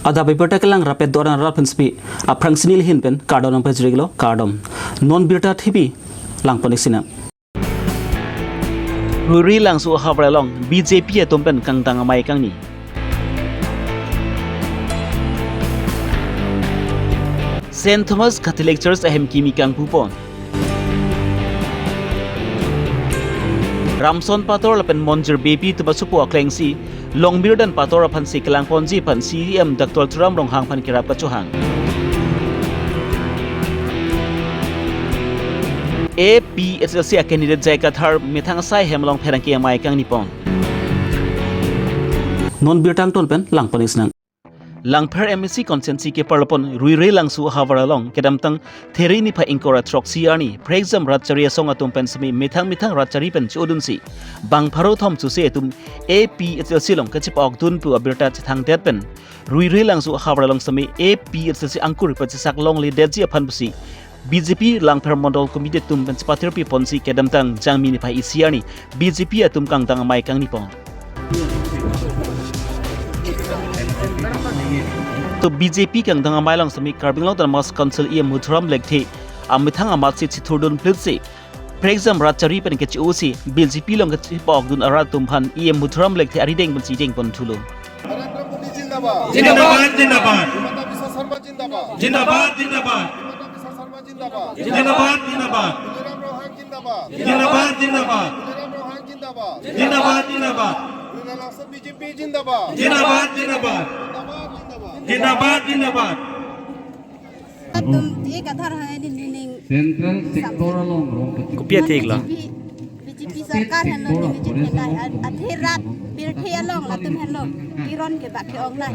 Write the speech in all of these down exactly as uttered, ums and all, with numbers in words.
Adap abirta kelang rapet doran rat pensi aphrangsi neli ahin pen kardom nangpajirlo, kardom. Non birta thepi langpon-ik sinang. Ruirui Langso ahavar along B J P atum pen kangdang amei kangni. Saint Thomas Catholic Church ahem kimi kangpupon. Ramson Pator lapen Monjir Beypi atum asopo aklengsi Longbirdan Pator aphansi kelangponji aphan C E M Doctor Tuliram Ronghang aphan kerap kachohang. A P H L C a candidate J I Kathar methang asai hem along pherangke amei kangnipon. Non birta angton pen langpon-ik sinang. Langpher M A C constituency keparlopon Ruirui Langso ahavar along kedamtang There niphai ingkoi ra throksi arni Prekjam Rat Chari Asong atum pen semi methang methang rat chari pen chodunsi bang pharo thom chuse atum A P H L C along kachepa-okdun pu abirta chethangdet pen Ruirui Langso ahavar along semi A P H L C angkur pachesak longledetji aphan pusi B J P Langpher Mondol Committee atum pen chepathirpiponsi kedamtang Jangmi niphai isi arni B J P atum kangdang amei kangnipon. To B J P kangdang amei along semi Karbi Anglong Autonomous Council E M Madhuram Lekthe amethang amatsi chithurdun plitsi Prekjam Rat Chari pen kecho-osi B J P along kachepa-okdun arat atum aphan E M Madhuram Lekthe arideng pensi dengpon thulo. Narendra मोदी जिंदाबाद। जिंदाबाद, जिंदाबाद। हिमंता बिस्वा सरमा जिंदाबाद। जिंदाबाद, जिंदाबाद। हिमंता बिस्वा सरमा जिंदाबाद। जिंदाबाद, जिंदाबाद। तुलिराम रोहांग जिंदाबाद। जिंदाबाद, जिंदाबाद। तुलिराम रोहांग जिंदाबाद। जिंदाबाद, जिंदाबाद। Ruirui Langso B J P जिंदाबाद। जिंदाबाद, जिंदाबाद। जिंदाबाद, जिंदाबाद। जिंदाबाद, जिंदाबाद। Atum J I Kathar hai ni nining Central sector along rong kachik. Kopi athek lo? B J P, B J P sorkar henlo ni B J P kai a-, athe rat pirthe along latum henlo kiron ke bak ke-ong nai.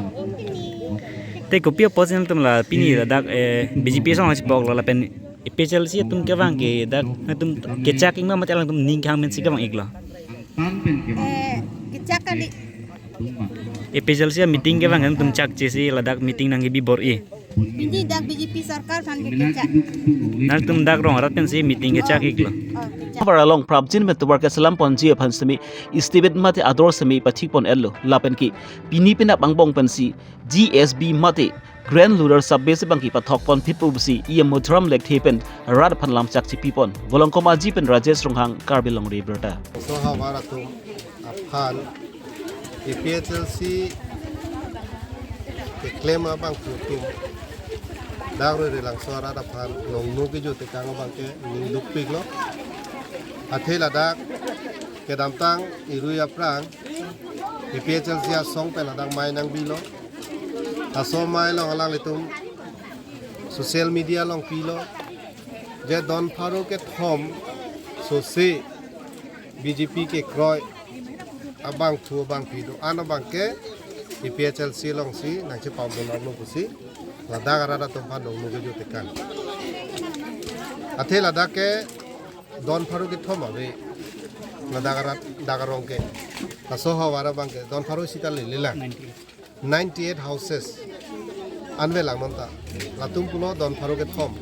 Te kopi apot si nangtum la pini ladak, eh, B J P asong chepa-ok lo lapen A P H L C atum kevang ke dak nangtum kechak-ik ma mate alangtum ning kehang mensi kevang-ik lo? Eh, kechak kali. A P H L C meeting kevang nangtum chakchesi ladak meeting nangkebi bor-i. Pini dak B J P sorkar aphan ke kechak. Nangtum dak rong arat pensi meeting kechak-ik lo. Oh, kechak. Ahavar along prapjin pen tovar keselam ponji aphan semi estimate mate ador semi pathik pon-et lo. Lapen ke pini penap angbong pensi G S B mate Grand Lunar Sub-Base abang ke pathok ponphit pu pusi E M Madhuram Lekthe pen rat aphan lamchak chepipon. Volongkom Aji pen Rajesh Ronghang, Karbi Longri Abirta. So ahavar atum aphan A P H L C keklem abangphu atum dak Ruirui Langso arat aphan nongnu kejut tekang abang ke ning dukpik lo. Athe ladak kedamtang irui aphrang A P H L C asong pen ladak mei nangbilo. Laso mei along alanglitum social media along pilo. Je don pharo kethom sose B J P kekroi abangphu abangpi do-an abang ke A P H L C alongsi nangchepa-ok dun aplo pusi ladak arat atum aphan nongnu kejut tekang. Athe ladak ke don pharo kethom ave. Ladak arat, dak arong ke. Laso ahavar abang ke don pharo isi ta lele lang. Ninety-eight houses. Anve lang non ta. Latum pulo don pharo kethom.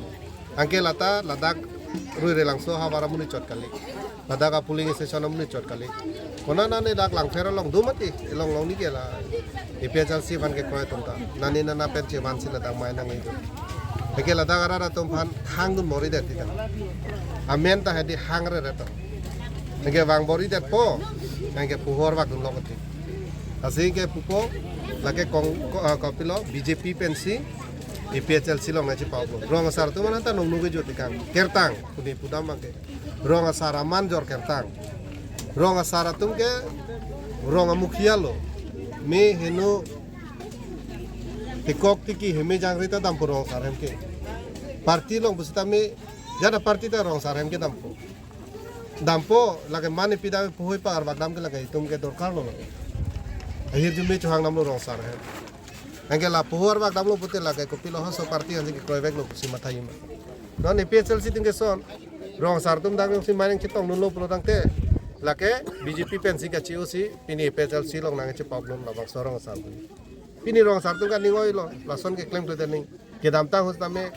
Anke lata ladak Ruirui Langso ahavar amonit chot kali. Ladak a-polling station amonit chot kali. Konat nani dak Langpher along do mati, along long ni ke la A P H L C aphan kekroi atum ta. Nani nana pen chevansi ladak mei nang-i do. Anke ladak arat atum aphan hangdun bor-idet ti ta. Amen ta hedi hangre re to. Anke vang bor-idetpo. Anke puhor vak dunlo kati. Lasi ke pupo, lake kong, ko-, ah, kopilo, B J P pensi, A P H L C along nangchepa-oklo. Rong asar atum mana ta nongnu kejut tekang. Kertang, puni pudam abang ke. Rong asar aman jor kertang. Rong asar atum ke, rong amukhiya lo. Me heno, hekok tiki heme jangre ta dampo rong asar ahem ke. Party along pusitame, jada party ta rong asar ahem ke dampo. Dampo, lake mane pida puhoi pa arvak dam ke lake itum ke dorkar lo. Ahirjume chohang damlo rong asar ahem. Anke la puhoi arvak damlo pute lake kopilo haso party ansi kekroi veklo pusi matha-i ma. Non A P H L C atum ke son, rong asar atum dak nangsi mei nangchetongdunlo pulo tangte, lake B J P pensi kachi-osi, pini A P H L C along nangchepa-okdun labangso rong asar atum. Pini rong asar atum ke ning oilo, lason keklem tu dening. Kedamtang ahut tame,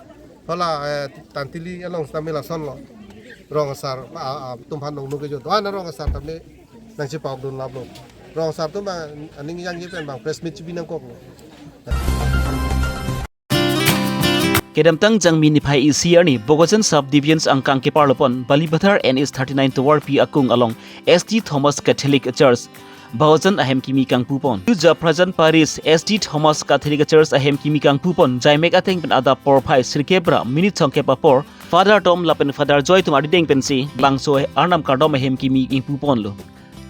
hala, eh, Tantili along tame lasonlo. Rong asar, a, a, atum aphan nongnu kejut. Doan rong asar tame nangchepa-okdun laplo. Rong asar atum bang aning jangje pen bang press meet chibi nangkoklo. Kedamtang Jangmi niphai isi arni Bokajan Sub Division angkang keparlopon Balipathar N H thirty-nine tovarpi akung along S T Thomas Catholic Church Bokajan ahem kimi kangpupon. Japrajan Parish S T Thomas Catholic Church ahem kimi kangpupon jaimek ateng pen adap porphai sirkep ra minute songkep apor Father Tom lapen Father Joy atum arideng pensi bangso Arnam kardom ahem kimi ingpuponlo.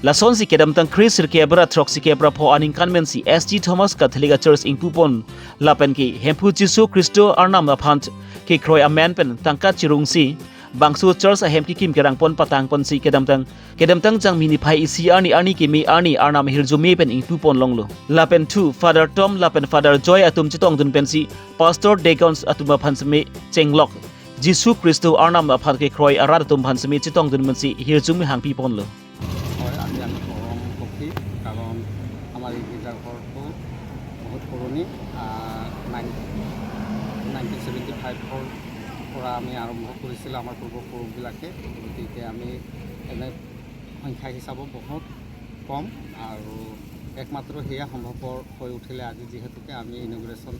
Lasonsi kedamtang Kre sirkep ra throksi kep ra pho aningkan pensi S T Thomas Catholic Church ingpupon lapen ke Hemphu Jisu Khristo Arnam aphan kekroi amen pen tangka chirungsi bangso church ahem kikim kerangpon patangponsi kedamtang kedamtang Jangmi niphai isi arni arni kimi arni Arnam ahirjume pen ingpupon longlo. Lapen thu Father Tom lapen Father Joy atum chetongdun pensi Pastor Deacons atum aphan seme chenglok Jisu Khristo Arnam aphan kekroi arat atum aphan seme chetongdun pensi hirjume hangpiponlo. হয়, আজি আমি পৰম সুখী, কাৰণ আমাৰ এই গীৰ্জাঘৰটো বহুত পুৰণি। নাইন নাইনটিন ছেভেণ্টি ফাইভৰ পৰা আমি আৰম্ভ কৰিছিলোঁ, আমাৰ পূৰ্বপুৰুষবিলাকে। গতিকে আমি এনে সংখ্যা হিচাপত বহুত কম, আৰু একমাত্ৰ সেয়া সম্ভৱপৰ হৈ উঠিলে আজি, যিহেতুকে আমি ইনগুৰেশ্যন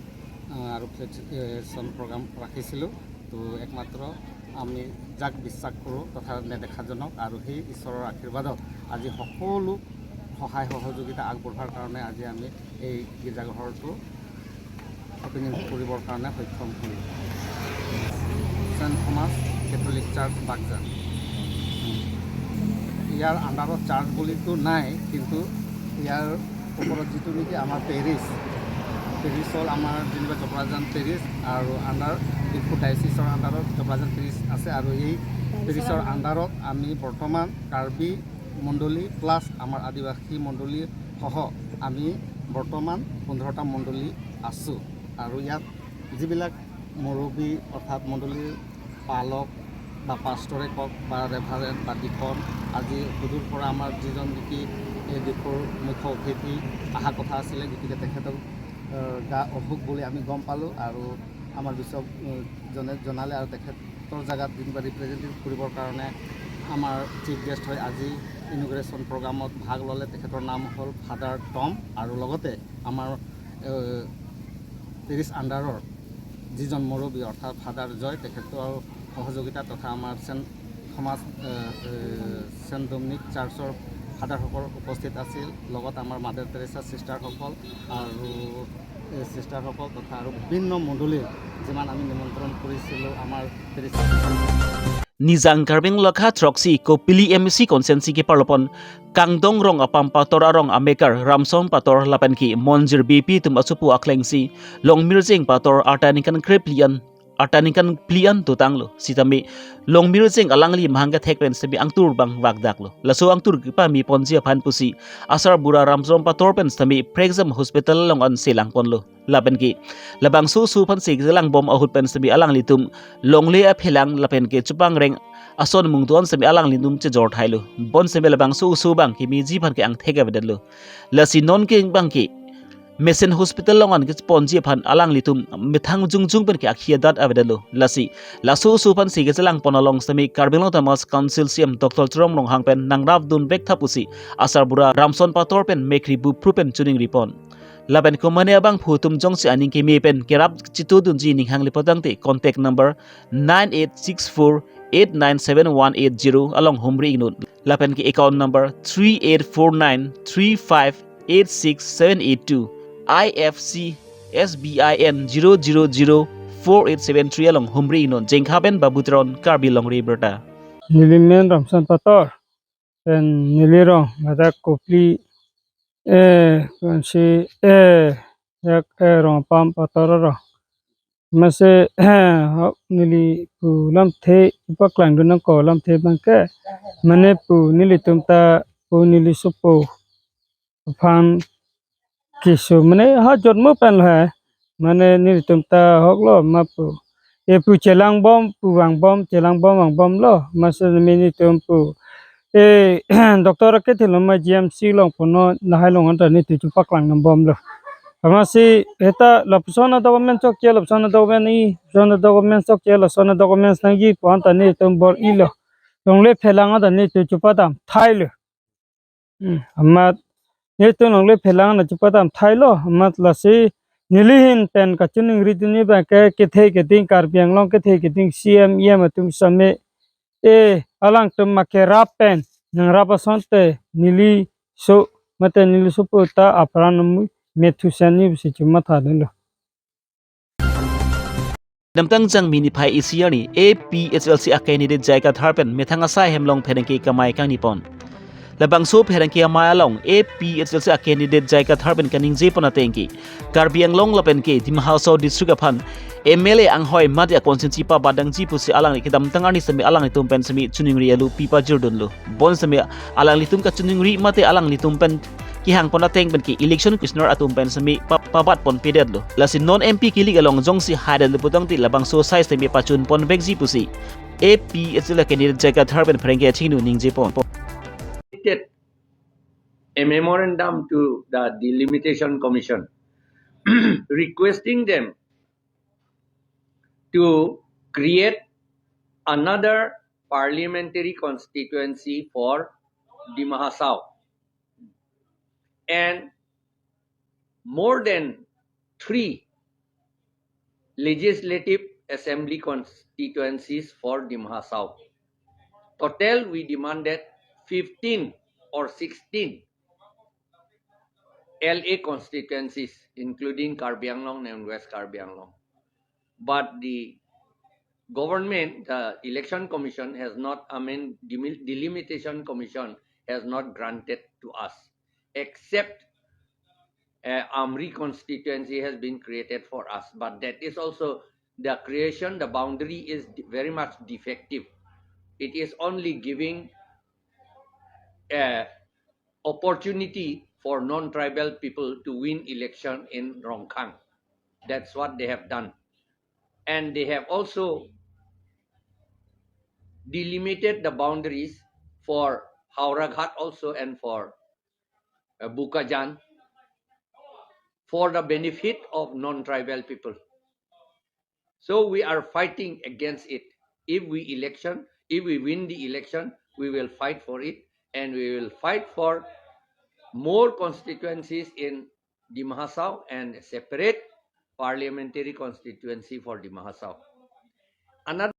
আৰু ফ্লেগশ্বিপেশ্যন প্ৰগ্ৰাম ৰাখিছিলোঁ। তো একমাত্ৰ আমি যাক বিশ্বাস কৰোঁ তথা নেদেখাজনক, আৰু সেই ঈশ্বৰৰ আশীৰ্বাদত আজি সকলো সহায় সহযোগিতা আগবঢ়োৱাৰ কাৰণে আজি আমি এই গীৰ্জাঘৰটো অপেনিং কৰিবৰ কাৰণে সক্ষম হ'লোঁ। Saint Thomas catholic church Baghjan. ইয়াৰ আণ্ডাৰত চাৰ্চ বুলিতো নাই, কিন্তু ইয়াৰ ওপৰত যিটো নেকি আমাৰ পেৰিছ, পেৰিছ হ'ল আমাৰ যেনিবা জপৰাজান পেৰিছ আৰু আণ্ডাৰ ডিফু ডায়চিছৰ আণ্ডাৰত জপৰাজান পেৰিছ আছে। আৰু এই পেৰিছৰ আণ্ডাৰত আমি বৰ্তমান কাৰ্বি মণ্ডলী প্লাছ আমাৰ আদিবাসী মণ্ডলী সহ আমি বৰ্তমান পোন্ধৰটা মণ্ডলী আছোঁ। আৰু ইয়াত যিবিলাক মুৰব্বী অৰ্থাৎ মণ্ডলীৰ পালক বা পাষ্টৰে কওক বা ৰেভাৰেণ্ড বা ডিকন, আজি সুদূৰ পৰা আমাৰ যিজন নেকি এই ডিফুৰ মুখ্য অতিথি অহা কথা আছিলে, গতিকে তেখেতক আহ, গা অসুখ বুলি আমি গম পালোঁ আৰু আমাৰ বিশ্বপ উম, জনে জনালে আৰু তেখেতৰ জেগাত যেনিবা ৰিপ্ৰেজেণ্টেটিভ কৰিবৰ কাৰণে আমাৰ চিফ গেষ্ট হৈ আজি ইনগুৰেশ্যন প্ৰগ্ৰামত ভাগ ল'লে। তেখেতৰ নাম হ'ল ফাদাৰ টম আৰু লগতে আমাৰ এ, পেৰিছ আণ্ডাৰৰ যিজন মুৰব্বী অৰ্থাৎ ফাদাৰ জয়, তেখেতৰ সহযোগিতা তথা আমাৰ ছেণ্ট থমাছ এ, এ, ছেণ্ট ডমিনিক চাৰ্চৰ ফাদাৰসকল উপস্থিত আছিল। লগত আমাৰ মাদাৰ টেৰেছা ছিষ্টাৰসকল আৰু এ, ছিষ্টাৰসকল তথা আৰু বিভিন্ন মণ্ডলীৰ যিমান আমি নিমন্ত্ৰণ কৰিছিলোঁ আমাৰ Paris Nijang Karbi Anglong lakha throksi Kopili M A C constituency keparlopon Kangdong Rong apam pator arong amekar Ramson pator lapen ke Monjir B P atum asopo aklengsi Longmirjeng pator arta ningkan krepli an arta ningkan phli an dotanglo. Sitame Longmirjeng alangli mahang kethek pen sitame angtur bang vakdaklo. Laso angtur kepameponji aphan pusi asarbura Ramson pator pen sitame Prekjam Hospital along an selangponlo. Lapen ke labangso oso aphan si kelangbom ahut pen sitame alanglitum longle aphelang lapen ke chepangreng ason mungdon sitame alanglitum chejor thailo. Bonsitame labangso oso abang kemeji aphan ke angthek avedetlo. Lasi non ke abang ke Mission Hospital along an keponji aphan alanglitum methang jongjong pen ke akhi adat avedetlo. Lasi laso oso aphan si kechelangpon along sitame Karbi Anglong Autonomous Council C E M Doctor Tuliram Ronghang pen nangrapdun vek tha pusi asarbura Ramson pator pen mekri bupru pen chiningripon. Lapen komane abangphu atum jongsi aning keme pen kerap chitudunji ning hangli potangte contact number nine eight six four eight nine seven one eight zero along humri inut. Lapen ke account number three eight four nine three five eight six seven eight two, I F C S B I N zero zero zero four eight seven three along humri inut. Jengkha pen Babu Teron, Karbi Longri Abirta. Neli men Ramson pator, pen neli rong, ladak Kopili, eh, pensi, eh, yak, eh, rong apam pator rong. Mase, hok neli pu lamthe paklangdun nangkok lamthe abang ke. Mane pu nelitum ta pu neli sopo aphan keso mane ha jotmo pen lo he. Mane nelitum ta hok lo ma pu. E pu chelangbom pu vangbom chelangbom vangbomlo. Mase nelitum pu e doctor ke thilo ma G M C along punon lahai along anta nelitum chepaklang nang bomlo. Amatsi heta lapuson a-document chokche, lapuson a-document nangji, lapuson a-document chokche, lapuson a-document nangji pu anta nelitum bor-ilo. Longle phelang anta nelitum chepadam thailo. Hmm, amat netum longle phelang na chepadam thailo, amat lasi neli ahin pen kachiningri dunji abang ke kethe keding Karbi Anglong kethe keding C M, E M atum sitame, e, alangtum makerap pen nangrap asonte neli so mate neli sopo ta apran amui methu seni pusi chematha dunlo. Damtang Jangmi niphai isi arni A P H L C a candidate J I Kathar pen methang asai hem along pherangke kamai kangni pon. Labangso pherangke amai along A P H L C a candidate J I Kathar pen kaningje pon ateng ke Karbi Anglong lapen ke Dima Hasao district aphan M L A anghoi mate a constituency pabadangji pusi alangli kedamtang arni sitame alanglitum pen sitame chiningri alu pi pajir dunlo. Bonsitame alanglitum kachiningri mate alanglitum pen kehang pon ateng pen ke election commissioner atum pen sitame pa-, pabat pon pedetlo. Lasi non M P kilik along jongsi haidet le putangte labangso asai sitame pachun pon vekji pusi A P H L C a candidate J I Kathar pen pherangke achingnu ningje pon. A memorandum to the Delimitation Commission requesting them to create another parliamentary constituency for Dima Hasao and more than three legislative assembly constituencies for Dima Hasao. Total, we demanded fifteen or sixteen L A constituencies, including Karbi Anglong and West Karbi Anglong. But the government, the election commission has not, I mean, demi-, delimitation commission has not granted to us, except, uh, Amri constituency has been created for us. But that is also the creation, the boundary is de-, very much defective. It is only giving, uh, opportunity for non-tribal people to win election in Rongkhang. That's what they have done. And they have also delimited the boundaries for Howraghat also and for, uh, Bokajan for the benefit of non-tribal people. So we are fighting against it. If we election, if we win the election, we will fight for it, and we will fight for more constituencies in Dima Hasao and separate parliamentary constituency for Dima Hasao. Another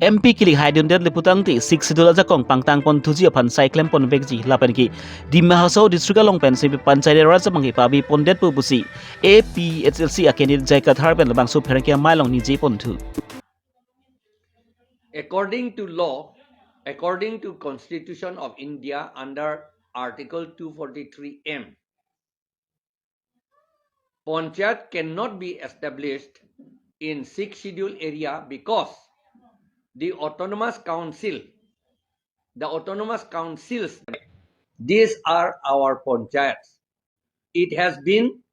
M P kilik haidundet le putangte Sixth Schedule ajakong pangtang pon thuji aphan sai klem pon vekji lapen ke Dima Hasao district along pen sitame Panchayati Raj abang ke pabi pondet pu pusi A P H L C a candidate J I Kathar pen labangso pherangke amai along ningje pon thu. According to law, according to Constitution of India, under Article two forty-three M, Panchayat cannot be established in Sixth Schedule area because the autonomous council, the autonomous councils, these are our panchayats. It has been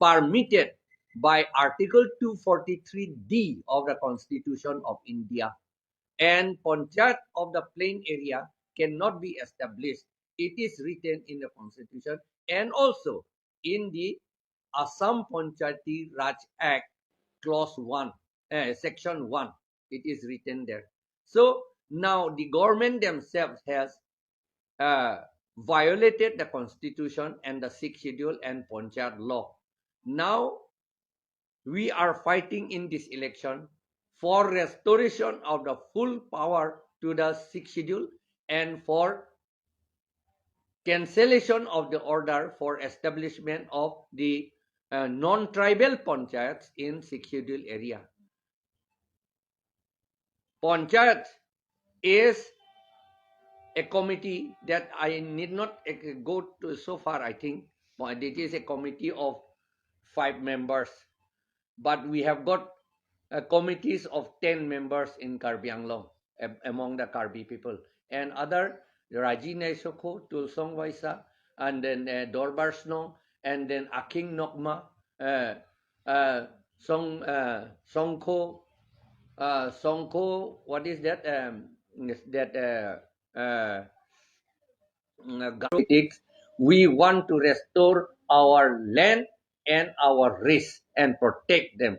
permitted by Article two forty-three D of the Constitution of India. And panchayat of the plain area cannot be established. It is written in the constitution and also in the Assam Panchayati Raj Act, clause one, eh, section one. It is written there. So now the government themselves has, uh, violated the constitution and the Sixth Schedule and Panchayat law. Now we are fighting in this election for restoration of the full power to the Sixth Schedule and for cancellation of the order for establishment of the, uh, non-tribal panchayats in Sixth Schedule area. Panchayat is a committee that I need not, uh, go to so far, I think. But it is a committee of five members. But we have got, uh, committees of ten members in Karbi Anglong, am-, among the Karbi people. And other, Raji Naisokho, Tulsong Waisa, and then, uh, Dorbar Snong, and then Aking Nokma, uh, uh, Song, uh, Songkho, uh, Songkho, what is that? Um, is that, uh, uh, mm, politics. We want to restore our land and our race and protect them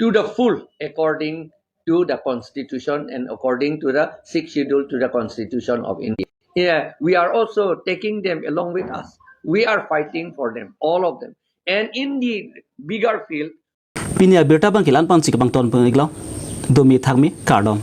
to the full according to the constitution and according to the Sixth Schedule to the Constitution of India. Yeah, we are also taking them along with us. We are fighting for them, all of them. And in the bigger field, Pini abirta abang ke la-an pensi kebang ton pon-iklo. Dome thakme, kardom.